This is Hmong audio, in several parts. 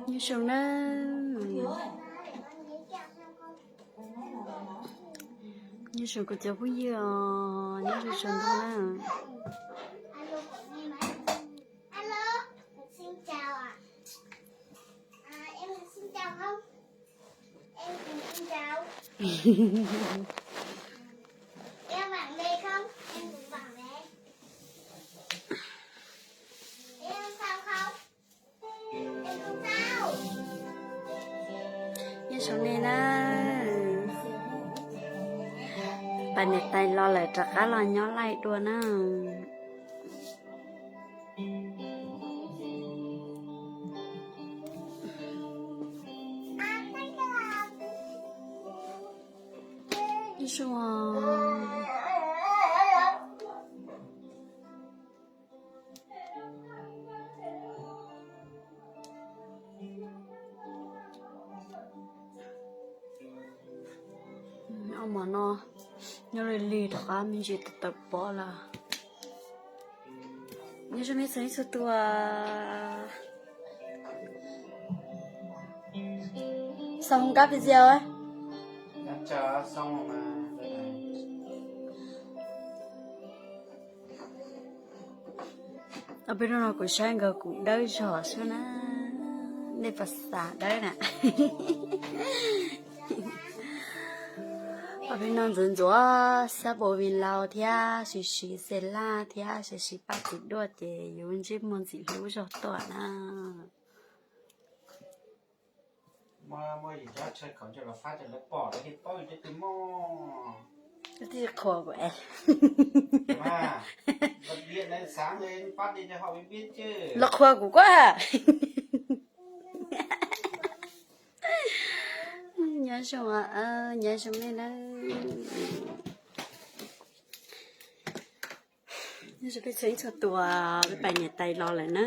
Nyob zoo na, nyob zoo kuv cov phooj ywg os, nyob zoo tsaus ntuj na. Nyob zoo nej na, pab niam tais los lawm rov qab los nyob laij dua na. Nyob zoo. Ob hmos no nyob li lig rov qab me ntsis tawm pov lawm. Nyob zoo nej txhua leej txhua tus. Xav hu nkab video. Ob peb hnub no kuv saib nkaus kuv dawb zog xwb na, nej puas xav dawb na? Ob peb hnub no ntxuav ntxuav xab npau vi lau thiab siv siv xe laj thiab siv siv paj txiv duaj ces yus ntsej muag ntxim hlub zog tuaj na. Twb qhuas kuv es. Los qhuas kuv kuaj. Nyob zoo, nyob zoo nej na. Nyob zoo peb txhua tus, peb pais niam tais los lawm na.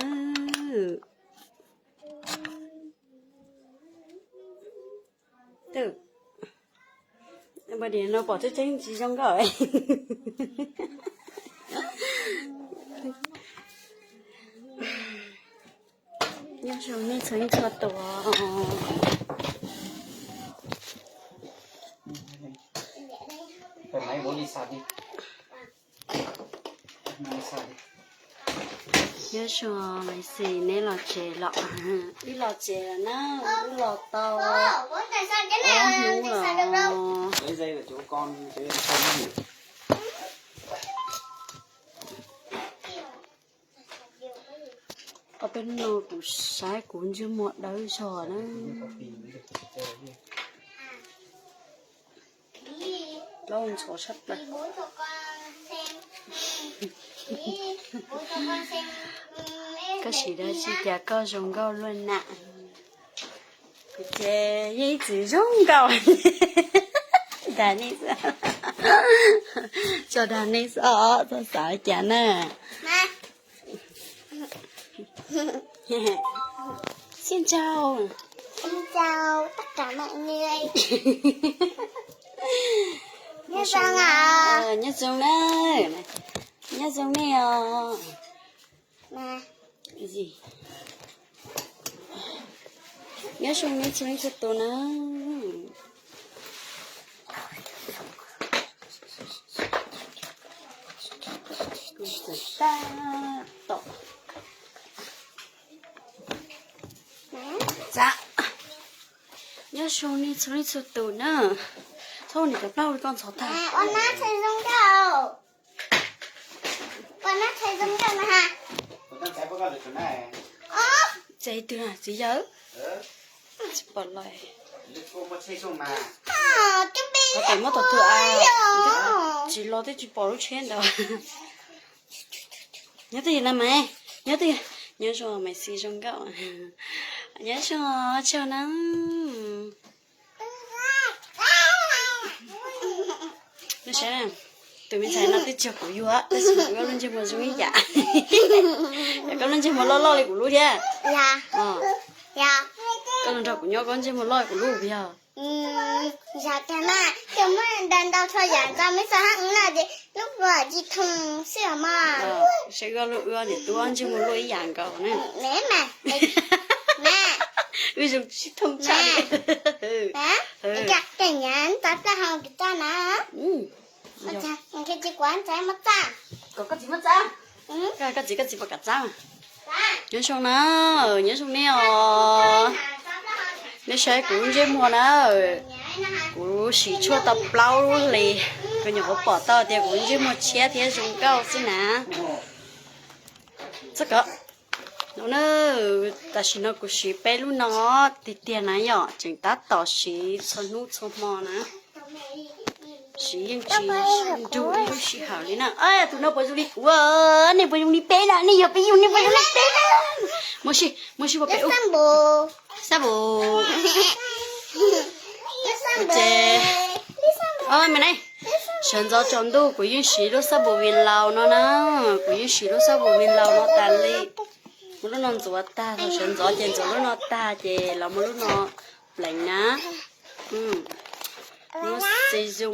Body no pom tseeb tseeb tsis zoo nkauj. Nyob zoo nej txhua leej txhua tus. Nyob zoo Maiv Xis, neb los tsev los? Wb los tsev lawm na, wb los tau ob hnub lawm. Ob peb hnub no kuv saib kuv ntsej muag dawb zog na. Plaub ntxhov sab plaws. Koj siv dab tsi cas koj zoo nkauj luaj na? Kuv ces yeej ib txwm zoo nkauj. Dag nej xwb, tso dag nej xwb os, txhob xav cas na. Xin chào. Xin chào tất cả mọi người. Nyob zoo na, nyob zoo nej os. Nyob zoo nej txhua leej txhua tus na. Tab tom. Nyob zoo nej txhua leej txhua tus na. Txhob ua niam tais plaub li koj ntxhov tag. Txiv twg na, txiv yawg? Tsis pom los. Tau muab tau tus a, tsis los twb tsis pom lub tsheb ntawd. Nyob twj ywm na Maiv, nyob twj ywm. Nyob zoo Maiv Xis zoo nkauj. Nyob zoo, tsaug na. Saib, tus me ntxhais no twb tsis yog kuv yuav tab sis kuv yuav lub ntsej muag zoo ib yam. Koj lub ntsej muag loj loj li kuv lub thiab. Koj los nrog kuv nyob koj ntsej muag loj li kuv lub puas yog? Saib wb ob lub wb ob niam tub ntsej muag luaj ib yam nkaus na. Wb zoo sib thooj tshaj li. Koj txiv, koj txiv puas kam txab? Nyob zoo na, nyob zoo nej os. Nej saib kuv lub ntsej muag na, kuv siv tshuaj tau plaub lub hlis, koj nyuam qhuav pom tau tias kuv lub ntsej muag tshiab thiab zoo nkauj xwb na. Txhob kov. No na, tam sim no kuv siv peb lub no tiag tiag na yom, tseem tab tom siv txhua hnub txhua hmo na. Siv yeej tsis nrug ib lub sij hawm li na. Tus no puas zoo li kuv? Nej puas zoo li peb na? Nej yog peb yug nej puas zoo li peb na? Muab sib, muab sib puas pem ub. Xab npus. Ces, me ne, sawv ntxov tsaus ntuj kuv yeej siv lub xab npus Vim Laus no na. Kuv yeej siv lub xab npus Vim Laus no tas li. Muab lub no ntxuav tag, thaum sawv ntxov ces ntxuav lub no tag ces los muab lub no pleev na. Lub xi zoo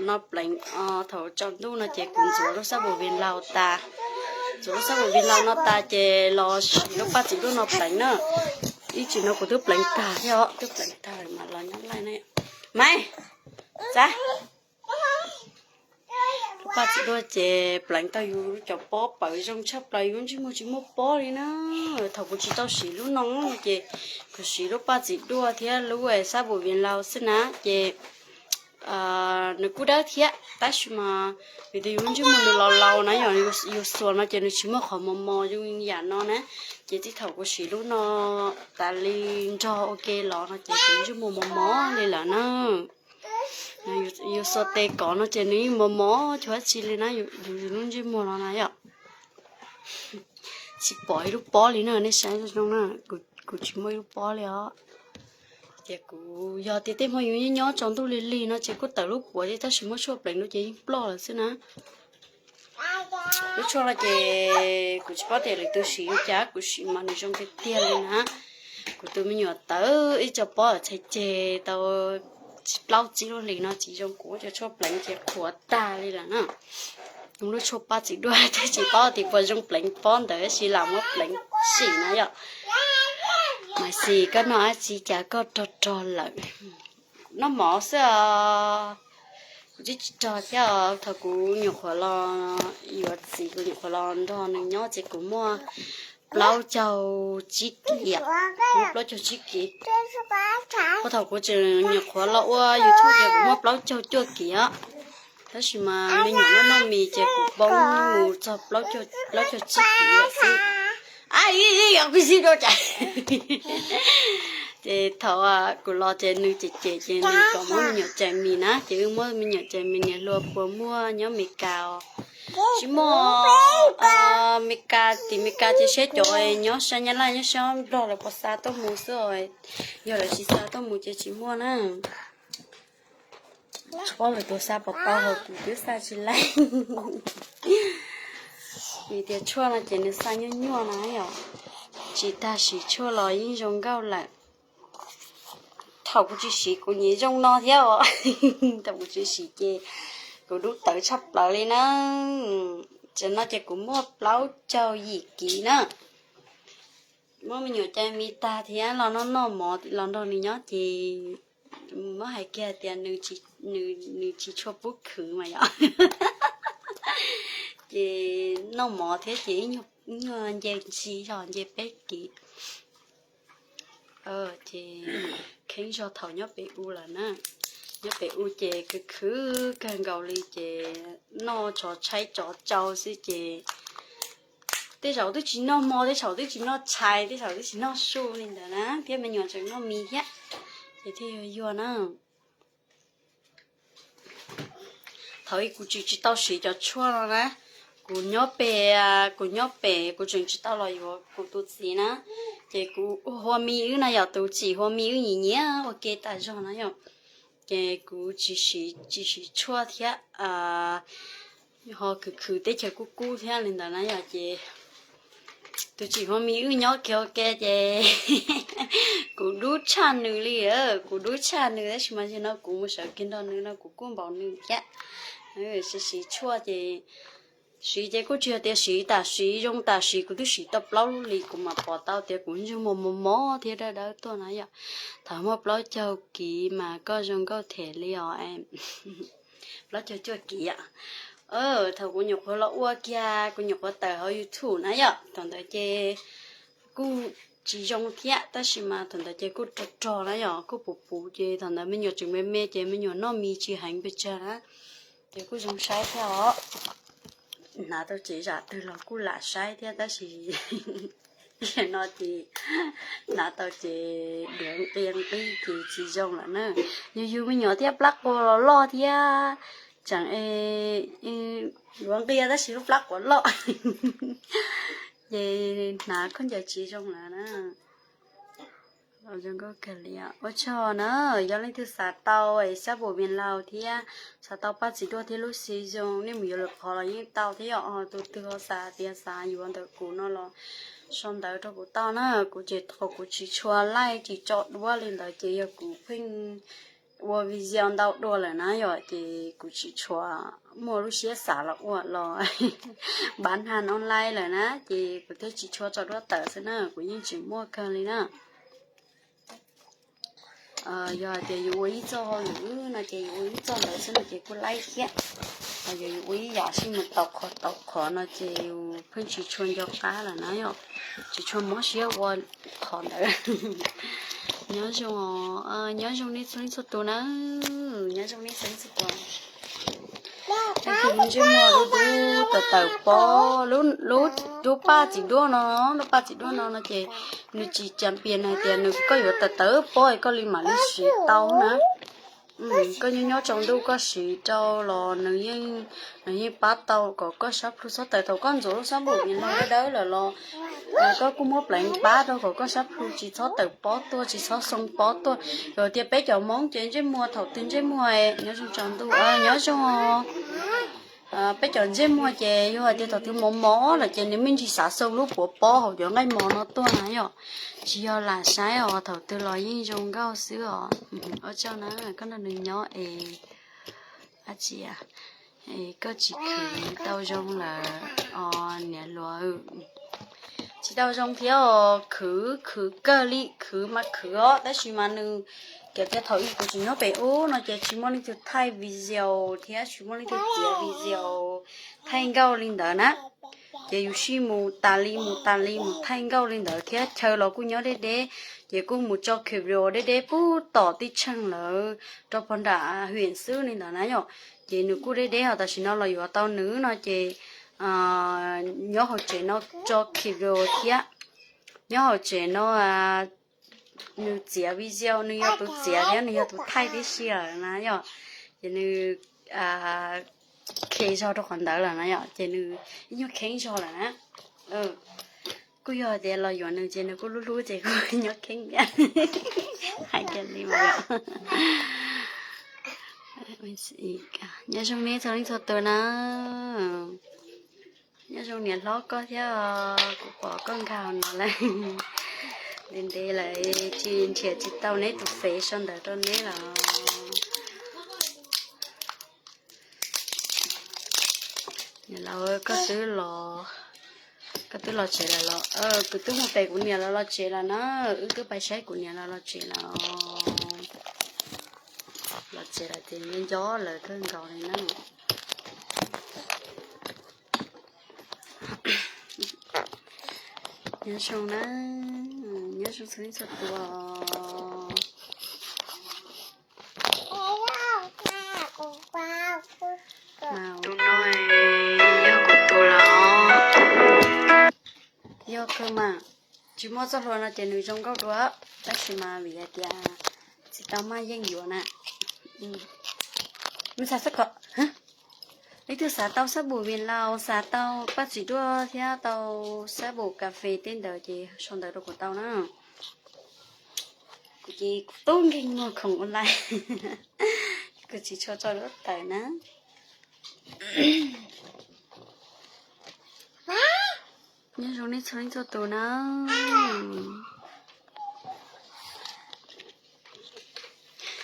no pleev, thaum tsaus ntuj no ces kuv ntxuav lub xab npus Vim Laus tas. Ntxuav lub xab npus Vim Laus no tas ces los siv lub paj txim duaj no pleev na. Ib tsam no kuv twb pleev tag thiab os, twb pleev tag lawm mas los nyob laij na. Maiv, txav. Lub paj txim duaj ces pleev tau yus cov pob pawv zoo tshaj plaws, yus lub ntsej muag tsis muaj pob li na. Thaum kuv tsis tau siv lub no ces kuv siv lub paj txim duaj thiab lub xab npus Vim Laus xwb na ces nws kuj dawb thiab tab sis mas vim tias yus lub ntsej muag nws laus laus na yom, yus xuas no ces nws tsis muaj qhov mos mos zoo yam no na. Ces txij thaum kuv siv lub no tas li nrog ua ke los no ces kuv ntsej muag mos mos li lawm na. Yus xuas tes kov no ces nws yeej mos mos tsis ua tsi li na, yus lub ntsej muag no na yom. Tsis pom ib lub pob li na, nej saib zoo zoo na, kuv tsis muaj ib lub pob li os. Ces kuv yog tias tej hmo yus nyob nyob tsaus ntuj lig lig no ces kuj tawm lub puav thiab tab sis muab tshuaj pleev rau ces yeej ploj lawm xwb na. Lub tshuaj no ces kuv tsis paub tias lwm tus siv li cas, kuv siv mas nws zoo tiag tiag li na. Kuv tus me nyuam tawv ib co pob txhais ceg tau plaub tsib lub hlis no tsis zoo, kuv muab cov tshuaj pleev ces qhuav tag li lawm na. Lub tshuaj paj txim duaj thiab tsis paub tias puas zoo pleev pob ntawd tab sis lam muab pleev sim na yom. Mas xis koj noj dab tsi cas koj rog rog lawm? Noj mov xwb os. Kuv twb tsis rog thiab os, thaum kuv nyuam qhuav los yuav txiv kuv nyuam qhuav los nrog nws nyob ces kuv muaj plaub caug tsib kis, muaj plaub caug tsib kis. Ua thaum kuv tseem nyuam qhuav los ua YouTube ces kuv muaj plaub caug cuaj kis os. Tab sis mas me nyuam noj noj mis ces kuv poob mus txog plaub caug tsib kis lawm xwb. Kuv sib rau cas. Ces thaum kuv los ces nws cem cem ces nws kom muab me nyuam cais mis na, ces wb muab me nyuam cais mis, niam hluas puas muaj nyob Mes Kas os? Tsis muaj. Mes Kas, tim Mes Kas ces seb cov nyob sab Nyab Laj nyob sab Nplog lawv puas xa tuaj mus xwb os. Yog lawv tsis xa tuaj mus ces tsis muaj na. Tsis paub lwm tus xa puas tau, ho kuv twb xa tsis laib. Vim tias tshuaj no ces nws xa nyuaj nyuaj na yom. Tsis tag siv tshuaj los yeej zoo nkauj lawm. Thaum kuv tsis siv kuv nyiam zoo no thiab os. Thaum kuv tsis siv ces kuv dub tawv tshaj plaws li na. Tam no ces kuv muaj plaub caug yim kis na. Muab me nyuam cais mis tag thiab los noj noj mov los nrog nws nyob ces muab hais kiag tias nws tsis tshua pub khwv mas yom. Ces noj mov thiab ces ib nyuag nce ntsis zog nce peb kis. Ces kheev zog thaum nyob pem u lawm na. Nyob pem u ces khwv khwv kawg nkaus li ces noj tsov tshaib tsov tsau xwb ces tej zaum twb tsis noj hmo, tej zaum twb tsis noj tshais, tej zaum twb tsis noj su li ntawd na, thiab me nyuam tseem noj mis thiab ces thiaj yuag yuag na. Thaum ub kuv tseem tsis tau siv cov tshuaj no na, kuv nyob pem, kuv nyob pem kuv tseem tsis tau los yuav kuv tus txiv na, ces kuv hua mis wb na yom, tus txiv hua mis wb nyiam nyiam ua ke tas zog na yom, ces kuv tsis siv tshuaj thiab, ho khwv khwv teb chaws kub kub thiab li ntawd na yom, ces tus txiv hua mis wb nyob kiag ua ke ces kuv dub tshaj nws li, kuv dub tshaj nws tab sis mas yog no kuv mus sawv kiag nrog nws no kuv kuj npaum nws thiab. Siv siv tshuaj ces Siv ces kuj tsis yog tias siv tam sim zoo tam sim, kuv twb siv tau plaub lub li kuv mam pom tau tias kuv ntsej muag mos mos thiab dawb dawb tuaj na yom. Thaum muaj plaub caug kiv mas koj zoo nkauj thiab li os. Plaub caug cuaj kiv yom. Thaum kuv nyuam qhuav los ua kiag, kuv nyuam qhuav tawm hauv YouTube na yom, thaum ntawd ces kuj tsis zoo thiab, tab sis mas thaum ntawd ces kuj rog rog na yom, kuj puv puv ces thaum ntawd me nyuam tseem me me ces me nyuam noj mis tsis heev pes tsawg na, ces kuj zoo saib thiab os. Hnav tau ces zam twg los kuj lam saib thiab, tab sis no ces hnav tau ces duav nqia nqib ces tsis zoo lawm na. Yus yug me nyuam thiab plab qua los loj thiab, tseem duav nqia tab sis lub plab qua loj, ces hnav khaub ncaws tsis zoo lawm na. Ua tsaug na, yog leej twg xav tau sab npum vias laus thiab xav tau paj txiv duaj thiab lub xi zoo, nej mus yuav lwm qhov los yeej tau thiab yom. Tus twg ho xav tias xav yuav ntawm kuv no los sau ntawv rau kuv tau na. Kuv ces thaum kuv tsis tshua laij tsis tso duab li ntawd ces yog kuv pheej ua video ntau dua lawm na yom, ces kuv tsis tshua muaj lub siab xav los ua los bán hàng online lawm na, ces kuv thiaj tsis tshua tso duab tawm xwb na, kuv yeej tsis muaj kawg li na. Yog hais tias yus ua ib txoj hauj lwm no ces yus ua ib txoj ntawd xwb no ces kuj laib thiab. Yog yus ua ib yam sib mus tau qhov tau qhov no ces yus pheej tsis tshua nco qab lawm na yom, tsis tshua mob siab ua qhov ntawd. Nyob zoo, nyob zoo nej txhua leej txhua tus na, nyob zoo nej txhua leej txhua tus. Tag kis lub ntsej muag lub dub tawm tawm pob, lub, lub paj txiv duaj no, lub paj txiv duaj no no ces nws tsis cas pias hais tias nws koj yuav tawm tawm pob koj li mam li siv tau na. Koj nyob nyob tsaus ntuj koj siv rau los nws yeej, nws yeej pab tau kom koj sab plhu txhob tawm. Thaum koj ntxuav lub sab npum vias laus dawb dawb lawm los koj kuj muab pleev pab rau kom koj sab plhu tsis txhob tawm pob tuaj tsis txhob xoo pob tuaj. Yog tias peb cov Hmoob ces ntsej muag thaum twg ntsej muag, nyob zoo tsaus ntuj, nyob zoo. Peb cov ntsej muag ces yog hais tias thaum twg mos mos lawm ces nws me ntsis xav xoo lub puav pob hauv cov nqaij mos no tuaj na yom. Tsis yog lam saib os, thaum twg los yeej zoo nkauj xwb os. Ua tsaug na, koj nrog nws nyob es dab tsi, koj tsis khwv tau zoo lawm os niam hluas. Tsis tau zoo thiab os, khwv khwv kawg li, khwv mas khwv os, tab sis mas nws, kev tias thaum ub kuv tseem nyob pem ub no ces tsis muaj leej twg thaij video thiab tsis muaj leej twg txiav video thaij nkauj li ntawd na. Ces yus sij mus tas li mus tas li mus thaij nkauj li ntawd thiab chaw los kuj nyob deb deb, ces kuj mus tso video deb deb puag tom teb chaws lawm rau pog nram hwm xwb li ntawd na yom. Ces nws kuj deb deb os, tam sim no los yuav tau nws no ces nyob hauv tsev no tso video thiab, nyob hauv tsev no nws txiav video, nws yog tus txiav thiab nws yog tus thaij tib si lawm na yom. Ces nws kheev zog rau qhov ntawd lawm na yom, ces nws ib nyuag kheev zog lawm na. Kuj yog tias los yuav nws ces nws kuj hlub hlub ces kuj nyob kheev thiab. Hais tias li mas yom. Nyob zoo nej txhua leej txhua tus na. Nyob zoo niam hlob koj thiab, kuv pom koj nkag no lawm. Ntev ntev lawm tsis nrhiav tsis tau neb tus fev sau ntawv rau neb los. Niam laus, koj twb los, koj twb los tsev lawm los? Kuv twb mus pem kuv niam lawv los tsev lawm na. Wb twb pais saib kuv niam lawv los tsev lawm. Los tsev lawm ces nco nco lawv kawg nkaus li na. Nyob zoo na, nyob zoo txhua leej txhua tus. Tus no yog kuv tus los? Yog kawg mas, tsis muaj txoj hlua no ces nws zoo nkauj dua, tab sis mas vim hais tias tsis tau maj yeej yuav na. Nws xav xab kom, leej twg xav tau sab npum vias laus, xav tau paj txiv duaj thiab tau sab npum kas fes tej ntawd ces sau ntawv rau kuv tau na. Kuv ces kuv tub nkeeg muag khoom online, kuv tsis tshua tso duab tawm na. Nyob zoo nej txhua leej txhua tus na.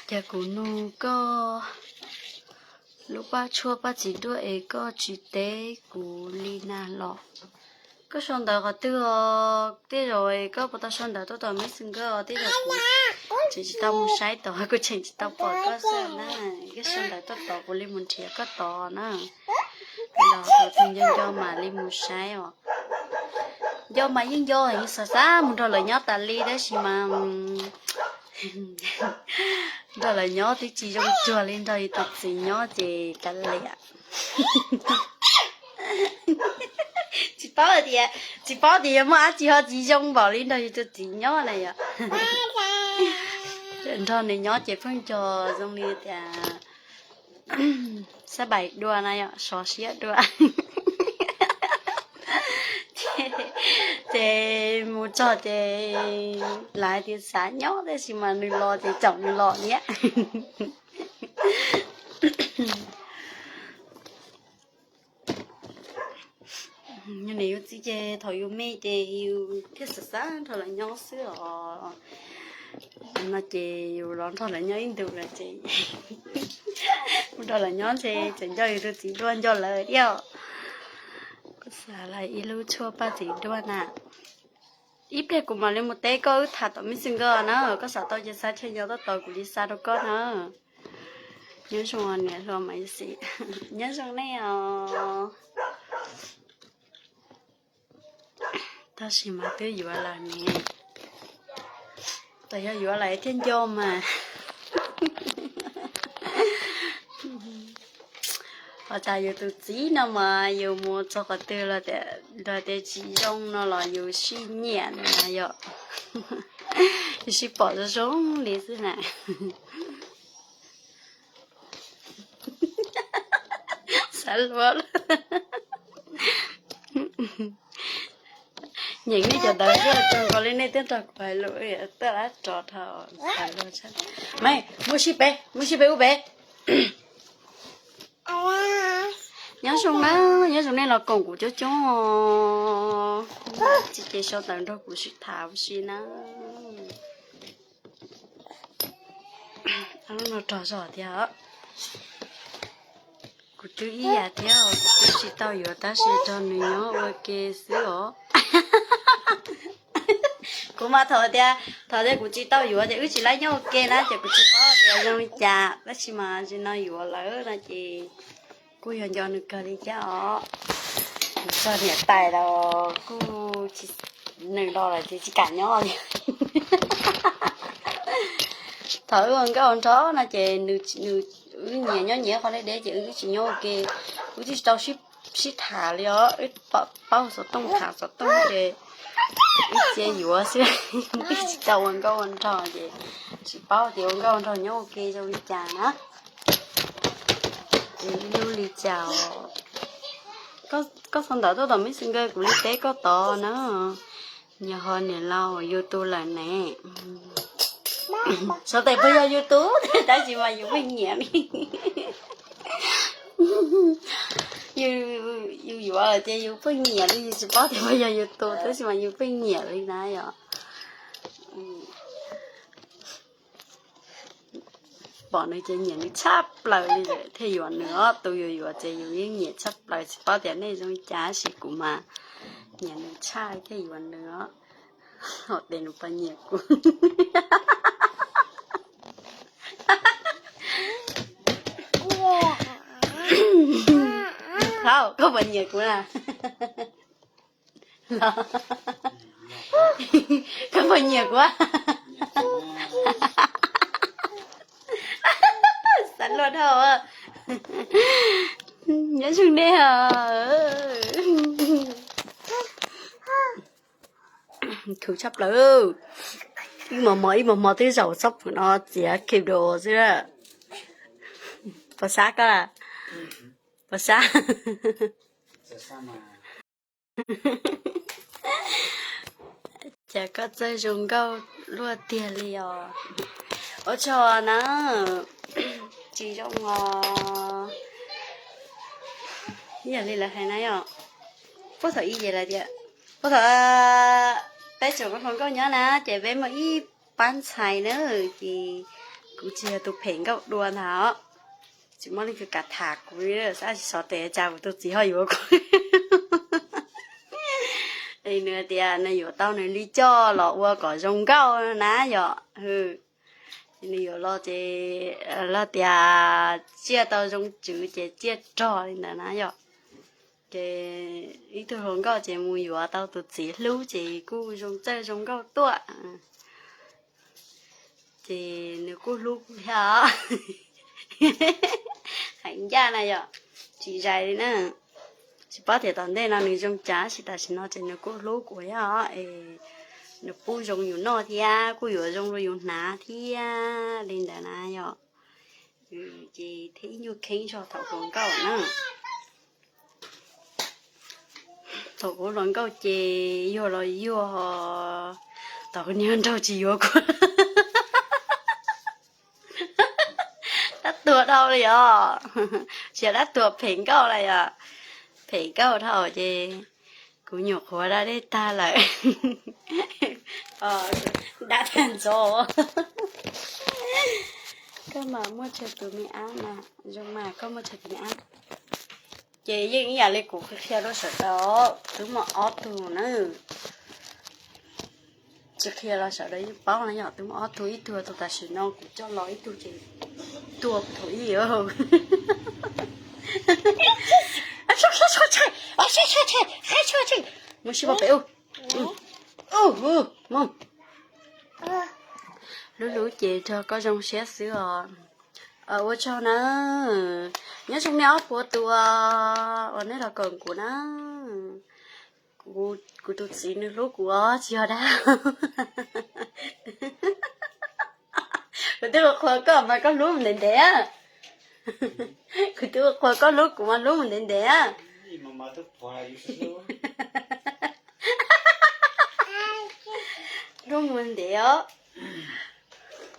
Ces kuv nug koj, Lub paj tshuaj paj txiv duaj es koj tsis teb kuv li na los? Koj sau ntawv qhov twg os? Tej zaum koj puas tau sau ntawv tuaj tom Messenger os? Tej zaum kuv tseem tsis tau mus saib tod, kuv tseem tsis tau pom koj xwb na. Koj sau ntawv tuaj tod kuv li mus nrhiav koj tod na. Los thaum twg nco nco mam li mus saib os. Nco mas yeej nco, yeej xav xav mus nrog lawv nyob tas li tab sis mas nrog lawv nyob twb tsis zoo cuag li nrog yus tus txiv nyob ces kav liam. Tsis paub tias, tsis paub tias yog muaj dab tsi ho tsis zoo npaum li nrog yus tus txiv nyob na yom. Nrog nws nyob ces pheej nco zoo li tias xab pais dua na yom, sov siab dua. Ces mus txog ces lawv hais tias xav nyob tab sis mas nws los ces caum nws los thiab. Yog niam yus txiv ces thaum yus me ces yus thiaj xav xav nrog lawv nyob xwb os. No ces yus los nrog lawv nyob ib ntus lawm ces mus nrog lawv nyob ntshe tseem nco yus tus txiv dua nco lawv thiab. Kuv xav lawm ib lub tshuaj paj txiv dua na. Ib pliag kuv mam li mus teb koj wb tham tom Messenger na, koj xav tau ces xa chaw nco tau tod kuv li xa rau koj na. Nyob zoo niam hluas Maiv Xis, nyob zoo nej os. Tab sis mas twb yuav lawm ne, tas yog yuav lawm thiaj nco mas. Ua cas yus tus txiv no mas yus mus txog qhov twg los luag tias tsis zoo no los yus sib nyiam na yom. Yus sib pom zoo zoo li xwb na. Xav luag lawm. Nyeem nej cov ntawv xwb, zoo nkaus li nej twb nrog kuv hais lus, tuaj lab rov dhau, xav luag tshaj. Maiv, muab sib pem, muab sib pem ub pem. Nyob zoo na, nyob zoo nej los koom kuv coob coob. Tsis ces sau ntawv nrog kuv sib tham ua si na. Lub no rog zog thiab. Kuv twb ib yam thiab, kuv twb tsis tau yuav tab sis nrog nws nyob ua ke xwb os. Kuv mas thaum tias, thaum tias kuv tsis tau yuav ces wb tsis laib nyob ua ke na ces kuv tsis paub tias zoo li cas, tab sis mas zaum no yuav lawm no ces kuj yog nco nws kawg li thiab os. Nws txog niam tais los kuj tsis, nws los lawm ces tsis kam nyob li. Thaum wb ua nkauj ua nraug no ces nws, nws, wb nyias nyob nyias qhov deb deb ces wb tsis nyob ua ke, wb twb tsis tau sib tham li os. Wb paub xov tooj tham xov tooj ces wb txia yuav xwb, wb tsis tau ua nkauj ua nraug ces tsis paub tias ua nkauj ua nraug nyob ua ke zoo li cas na. Ces ib lub li cas os. Koj xa ntawv tuaj tom Messenger kuv li teb koj tod na. Nyias ho niam laus yus tus lawm ne. Xav tias puas yog yus tus, tab sis mas yus pheej nyiam li. Yus, yus yuav lawm ces yus pheej nyiam li, yus tsis paub tias puas yog yus tus tab sis mas yus pheej nyiam li na yom. Pom nws ces nyiam nws tshaj plaws li lawm thiaj yuav nws os. Tus yus yuav ces yus yeej nyiam tshaj plaws, tsis paub tias nej zoo li cas tab sis kuv mas nyiam nws tshaj thiaj yuav nws os. Hom tes nws puas nyiam kuv? Hauj, koj puas nyiam kuv na? Koj puas nyiam kuv? Xav luag dhau. Nyob zoo nej os. Khwv tshaj plaws. Ib mos mos ib mos mos twb zaum txob pwm no txiav kib do xwb. Puas sab koj? Puas sab? Cas koj txawj zoo nkauj luaj tiag li os. Ua tsaug na. Tsis zoo os. Yog li lawv hais na yom, puag thaum ib yam lawv tias, puag thaum peb tseem ua hluas nkauj nyob na ces peb muaj ib pab ntxhais na, ces kuv tsis yog tus phem nkauj dua ntag os. Tsis muaj leej twg kam tham kuv, xav tsis xov tes cas kuv tus txiv ho yuav kuv. Nws tias nws yuav tau nws li coj los ua kom zoo nkauj na yom. Nws yuav los ces, los tias tsiaj tau zoo tswv ces tsiaj rog li ntawd na yom. Ces ib tug hluas nkauj ces mus yuav tau tus txiv hlub ces kuj zoo txawj zoo nkauj tuaj. Ces nws kuj hlub kuv thiab os. Hais ncaj na yom, tsis zais li na. Tsis paub tias tom ntej no nws zoo cas, tab sis tam sim no ces nws kuj hlub kuv thiab os, es nws pub zoo yus noj thiab kuj yuav zoo rau yus hnav thiab li ntawd na yom. Ces thiab ib nyuag kheeb zog thaum hluas nkauj na. Thaum kuv hluas nkauj ces yuag los yuag, thaum kuv niag nraug tsis yuav kuv. Dab tuag dhau li os. Tsis yog dab tuag, phem nkauj li os. Phem nkauj dhau ces kuv nyuam qhuav da dej tag lawm. Dab tag ntxov. Koj mas muaj tsawg tus me ab na, zoo mas koj muaj tsawg tus me ab. Ces yeej ib yam li kuv qhia rau sawv daws, twb muaj ob tug na. Tsis qhia los sawv daws yeej paub na yom, twb muaj ob tug, ib tug tus tam sim no kuv coj los, ib tug ces tuag thaum ub. Mus sib pab pem ub. Mus. Hlub hlub ces nrog koj zoo siab xwb os. Ua tsaug na. Nyob zoo nej ob puas tus uas nej los koom kuv na. Kuv tus txiv nws hlub kuv os, tsis yog dab. Kuv twb ua qhua koj mas koj hlub ntev ntev. Kuv twb ua qhua koj hlub kuv mas hlub mus ntev ntev. Hlub mus ntev os.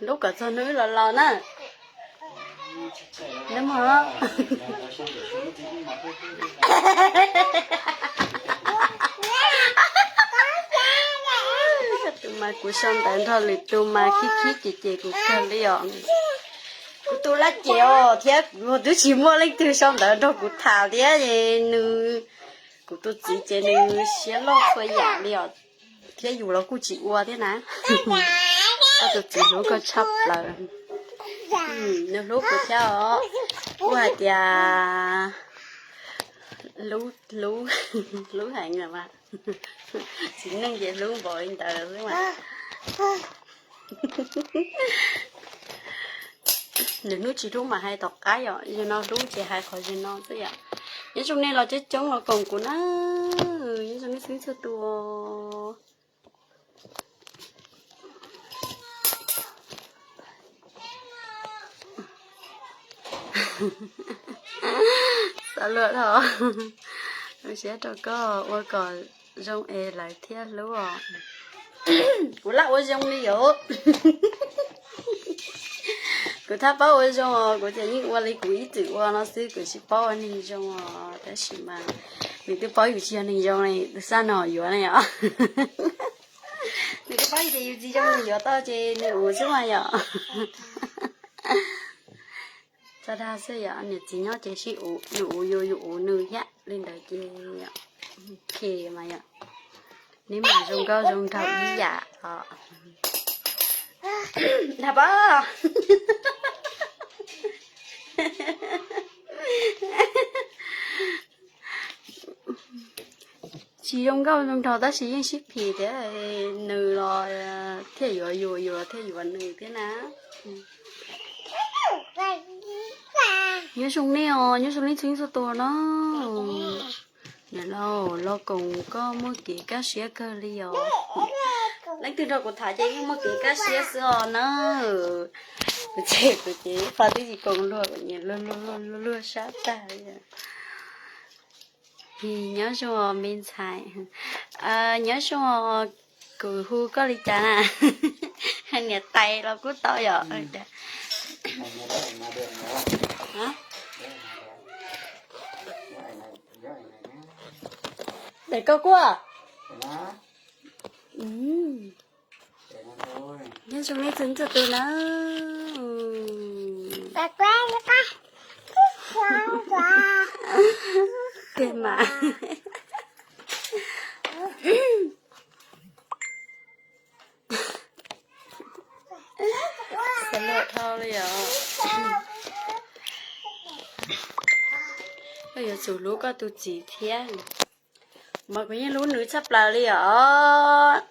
Hlub kom txog hnub wb los laus na. Neb mog. Tus mas kuv sau ntawv nrog lwm tus mas khib khib ces ces kuv kawg li os. Kuv tus laj ces os thiab kuv twb tsis muaj leej twg sau ntawv nrog kuv tham thiab es nws, kuv tus txiv ces nws siab loj txhua yam li os. Thiab yus los kuj tsis ua thiab na. Koj tus txiv hlub koj tshaj plaws. Nws hlub kuv thiab os. Kuj hais tias hlub, hlub, hlub heev lawm mas. Txiv neej ces hlub npaum li ntawd xwb mas. Lwm hnub tsis hlub mas hais tom qab yom, zaum no hlub ces hais qhov zaum no xwb yom. Nyob zoo nej los coob coob los koom kuv na. Nyob zoo nej txhua txhua tus. Xav luag dhau. Zoo siab rau koj ua kom zoo es lawv thiaj hlub os. Kuv laj ua zoo li yom. Kuv thab paub ua zoo os, kuv ces yeej ua li kuv ib txwm ua no xwb, kuv tsis paub ua neeg zoo os, tab sis mas nws twb paub yus tsis yog neeg zoo li, tus xab no yuav ne os. Nws twb paub tias yus tsis zoo, nws yuav tau ces nws uv xwb mas yom. Txog dag xwb yom, niam txiv nyob ces sib uv, nws uv yus, yus uv nws thiab, li ntawd ces ok mas yom. Neb mas zoo nkauj zoo nraug ib yam os. Dag pab. Tsis zoo nkauj zoo nraug tab sis yeej sib phim thiab, nws los thiaj yuav yus, yus los thiaj yuav nws thiab na. Nyob zoo nej os, nyob zoo nej txhua txhua tus no. Niam laus los koom koj muaj kev kaj siab kawg li os. Leej twg nrog kuv tham ces yeej muaj kev kaj siab xwb os na. Kuv ces, kuv ces ib qho twb tsis koom luag, kuv nyiam luag luag luag sab tag li. Nyob zoo me ntxhais, nyob zoo, kuv hu koj li cas na? Niam tais los kuj tau yom. Tais koj kuj. Nyob zoo nej txhua txhua tus na. mas. Xav luag dhau li os. Koj yuav tsum hlub koj tus txiv thiab. Mas kuv yeej hlub nws tshaj plaws li os.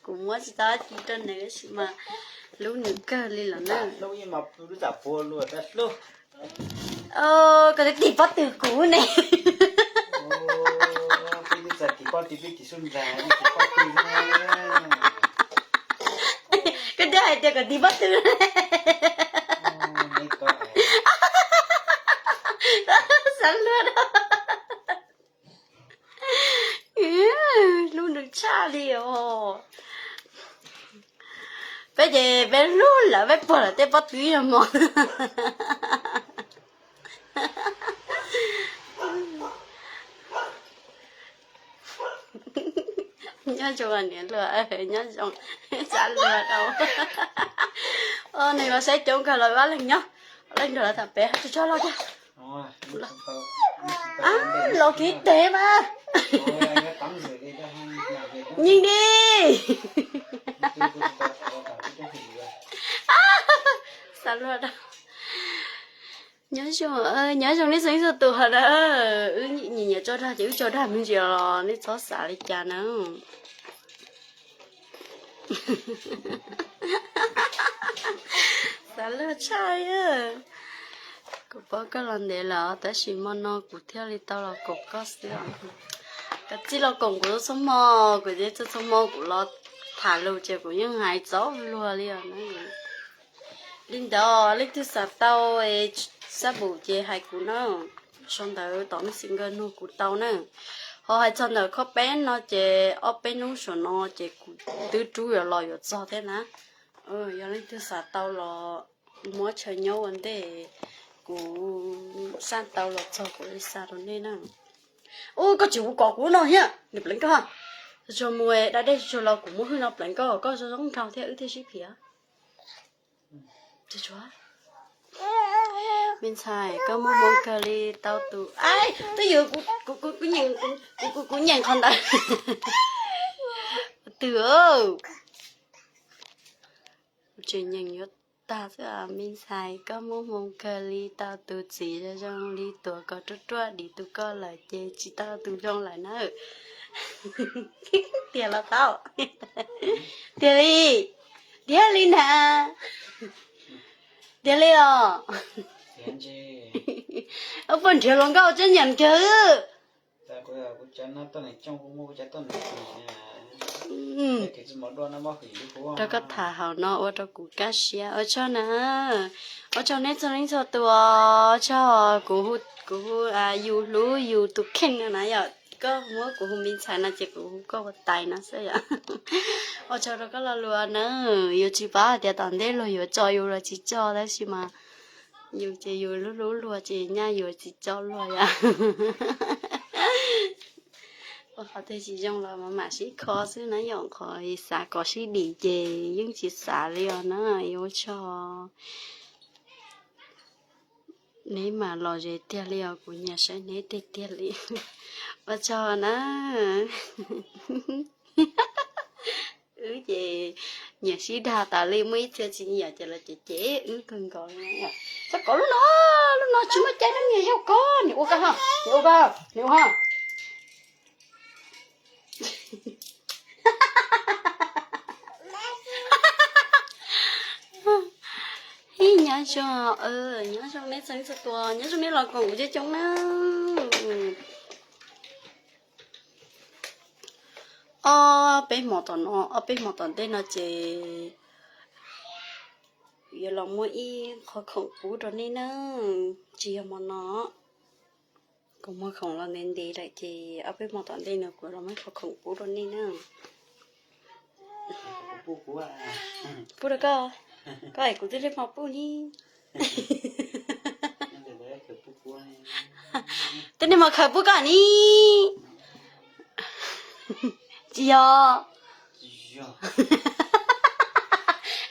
Kuv muab tsis tau dab tsi rau nws tab sis mas hlub nws kawg li los na. Koj twb tig pob tw kuv ne. Koj twb hais tias kom tig pob tw. Xav luag dhau. Hlub nws tshaj li os. Peb ces peb hlub lawm peb puag lawm tej pob tw yog mos. Nyob zoo niam hluas, nyob zoo, xav luag dhau. Nws los saib coob kawg los ib leeg nyob, leej nrog lawv tham pem tso tso los kiag. Los kiv tes mas. Nyeej di. Xav luag dhau. Nyob zoo, nyob zoo nej txhua tus hos na. Wb nyiam nyiam tso dag ces wb tso dag me ntsis los nej txhob xav li cas na. Xav luag tshaj. Kuv paub koj los ntev lawm tab sis hmo no kuv thiaj li tau los koom koj xwb os. Kav tsij los koom kuv txhua hmo, kuv ces txhua txhua hmo kuv los tham lus ces kuv yeej hais txaus luag li os na. Li ntawd leej twg xav tau sab npum ces hais kuv na. Sau ntawv tom Messenger nug kuv tau na. Ho hais txog ntawm khob peb no ces ob peb hnub saum no ces kuv twb rub yuav los yuav txog thiab na. Yog leej twg xav tau los muab chaw nyob ua ntej, kuv xaj tau los txog kuv li xa rau nej na. Ub, koj tsis hu kom kuv no thiab, nws pleev koj. Tsuag mus da dej tsuag los kuv muab hwj no pleev koj, koj zoo zoo nraug thiab wb thiaj sib phiv. Me ntxhais, koj muaj hmoo kawg li tau tus, twb yog kuv nyeem qhov ntawd. Twb, kuv tseem nyeem yuav tag xwb. Me ntxhais, koj muaj hmoo kawg li tau tus txiv zoo zoo li tuam kom ruaj ruaj dim tus koj lawm ces tsis tau tus zoo lawm na. Tiag los tau. Tiag li. Tiag li na. Tiag li os. Ua puas nrhiav hluas nkauj tseem nyiam kawg. Rau koj tham hauv no ua rau kuv kaj siab, ua tsaug na. Ua tsaug nej txhua leej txhua tus, ua tsaug. Kuv hu, kuv hu yus hlub yus tus kheej no na yom. Koj muab kuv hu me ntxhais no ces kuv hu koj ua tais no xwb yom. Ua tsaug rau koj lo lus na. Yus tsis paub hais tias tom ntej luag yuav tso yus los tsis tso tab sis mas yus ces yus hlub hlub luag ces nyaj yuav tsis tso luag yom. Ua qhov twg tsis zoo los mam mam sib kho xwb na yom, qhov xav kom sib dim ces yeej tsis xav li os na. Ua tsaug. Neb mas lom zem tiag li os, kuv nyiam saib neb tiag tiag li. Ua tsaug na. Wb ces nyiam sib dag tas li, muaj ib txhia tsis nyiam ces lawv cem cem wb kawg nkaus li. Txhob kov lub no, lub no tsis muaj caij, lub niag yau koj, niam ua koj ho, niam ua koj, niam ua ho. Ib nyob zoo, nyob zoo nej txhua txhua tus, nyob zoo nej los koom kuv coob coob na. Ob peb hmo tom no, ob peb hmo tom ntej no ces yuav los muaj ib qho khoom pub rau nej na. Tsis yog hmo no, kuv muag khoom los ntev ntev lawm ces ob peb hmo tom ntej no kuv los muaj ib qho khoom pub rau nej na. Pub rau koj, koj es kuv twb lig hmo pub ni. Twb lig hmo khaws pub koj ni. Tsis yog,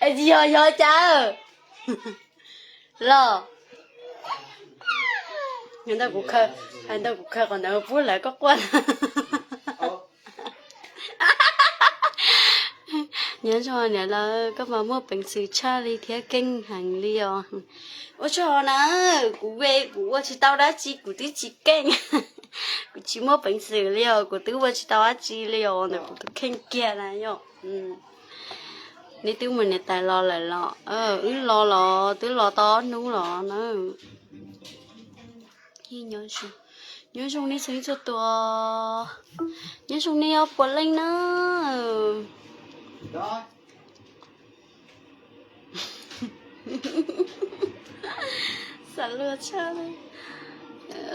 tsis yog, yog cas los. Nyob ntawm kuv khaws. Ntawd kuv khaws qhov ntawd pub lawv koj quaj. Nyob zoo niam lawv, koj mas muaj peev xwm tshaj li thiab keej heev li os. Ua tsaug na, kuv ve kuv ua tsis tau dab tsi, kuv twb tsis keej. Kuv tsis muaj peev xwm li os, kuv twb ua tsis tau dab tsi li os ntawm kuv tus kheej kiag na yom. Neb twb mus niam tais los lawm los? Wb los los twb los tau ob hnub los na. Nyob zoo nej txhua txhua tus, nyob zoo nej ob puas leej na. Xav luag tshaj.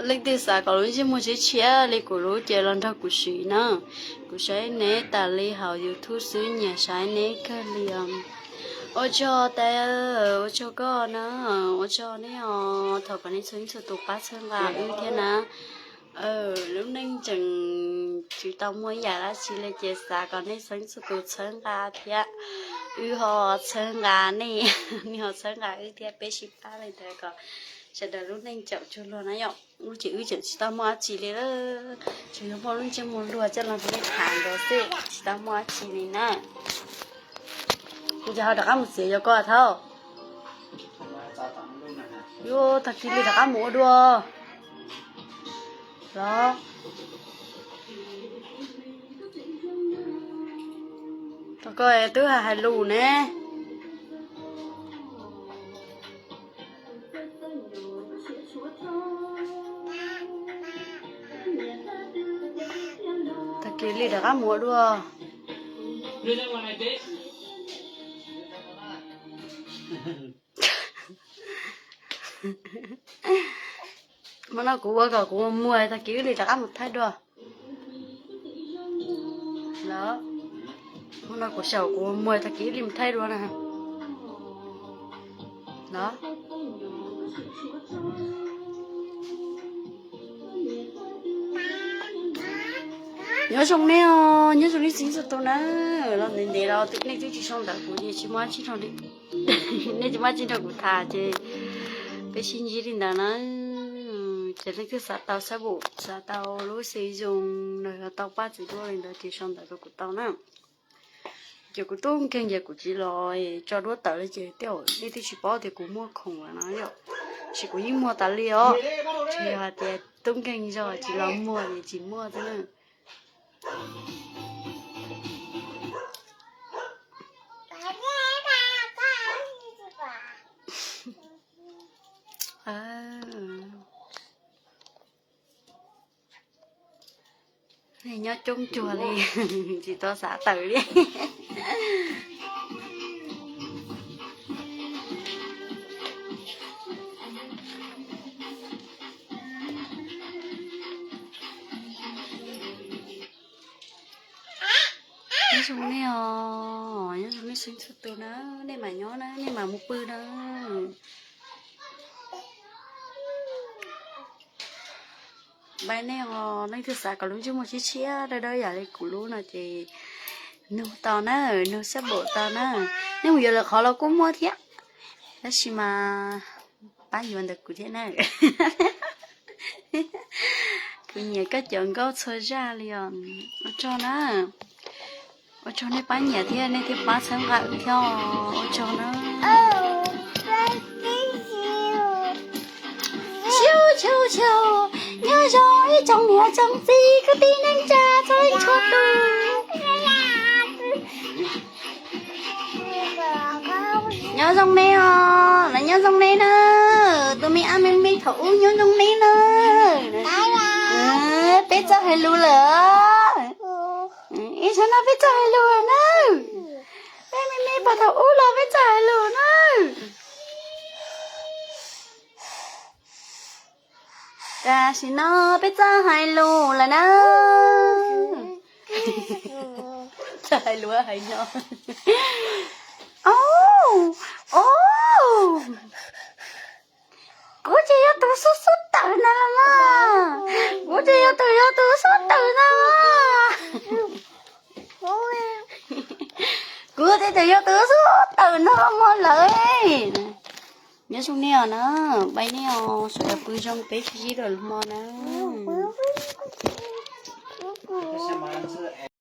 Leej twg xav kom lub ntsej muag tshiab tshiab li kuv lub ces los nrog kuv siv na. Kuv saib neb tas li hauv YouTube xwb, nyiam saib neb kawg li os. Ua tsaug tais, ua tsaug koj na, ua tsaug nej os, thov kom nej txhua txhua tus pab txhawb nqa wb thiab na. Lub neej tseem tsis tau muaj ib yam dab tsi li ces xav kom nej txhua txhua tus txhawb nqa thiab wb ho txhawb nqa nej, nej ho txhawb nqa wb thiab, peb sib pab li ntawd kom sawv daws lub neej tseem tsuag luag na yom. Wb ces wb tseem tsis tau muaj dab tsi li, tsuas yog muaj lub ntsej muag luag coj los nrog nej tham nkaus xwb, tsis tau muaj dab tsi li na. Kuv ces ho rov qab mus txiav yog koj thaub. Yuav tag kis li rov qab mus ua dua los. Tau koj twb hais lus ne. Tag kis li rov qab mus ua dua. Hmo no kuv ua kom kuv muag tag kis wb li rov qab mus thaij dua. Los, hmo no kuv xyaum kuv muag tag kis wb li mus thaij dua na. Los. Nyob zoo nej os, nyob zoo nej txhua txhua tus na. Los ntev ntev los nej twb tsis sau ntawv kuv ces tsis muaj dab tsi rau li. Nej tsis muaj dab tsi nrog kuv tham ces peb sib ntsib li ntawd na. Ces leej twg xav tau xab pum, xav tau lub xim zoo los yog tau paj txiv duab li ntawd ces sau ntawv rau kuv tau na. Ces kuv tub nkeeg ces kuv tsis los tso duab tawm li ces tej zaum nej twb tsis paub tias kuv muaj khoom lawm no yom. Tab sis kuv yeej muag tas li os. Tsuas yog hais tias tub nkeeg zog tsis los muag ces tsis muaj xwb na. Nyob coob cuag li, tsis tau xav tawm li. Nyob zoo nej os, nyob zoo nej txhua txhua tus na, nej mam nyob na, nej mam mus pw na. Bye nej os, leej twg xav kom lub ntsej muag tshiab tshiab dawb dawb yam li kuv lub no ces nug tau na, nug xab pum tau na. Nej mus yuav lwm qhov los kuj muaj thiab, tab sis mas pab yuav ntawm kuv thiab na. Kuv nyiam koj cov nkauj txhua zaj li os. Ua tsaug na. Ua tsaug nej pab nyiam thiab nej thiaj pab txhawb nqa wb thiab os. Ua tsaug na. Xyoo xyoo xyoo, nyob zoo ib tsoom niam tsoom txiv kwv tij neej tsa txhua leej txhua tus. Nyob zoo nej os, los nyob zoo nej na. Tus me ab me me thaum ub nyob zoo nej na. Peb txawj hais lus lawm. Ib tsam no peb txawj hais lus lawm na. Peb me me puag thaum ub los peb txawj hais lus na. Tam sim no peb txawj hais lus lawm na. Txawj hais lus hais no. Au, au. Kuv ces yog tus xub xub tawm ntawd los mas. Kuv ces yog tus, yog tus xub tawm ntawd. Kuv ces yog tus xub tawm ntawd los mas lawm. Nyob zoo nej os na, bye nej os, sawv daws pw zoo peb sib ntsib dua lwm hmo na.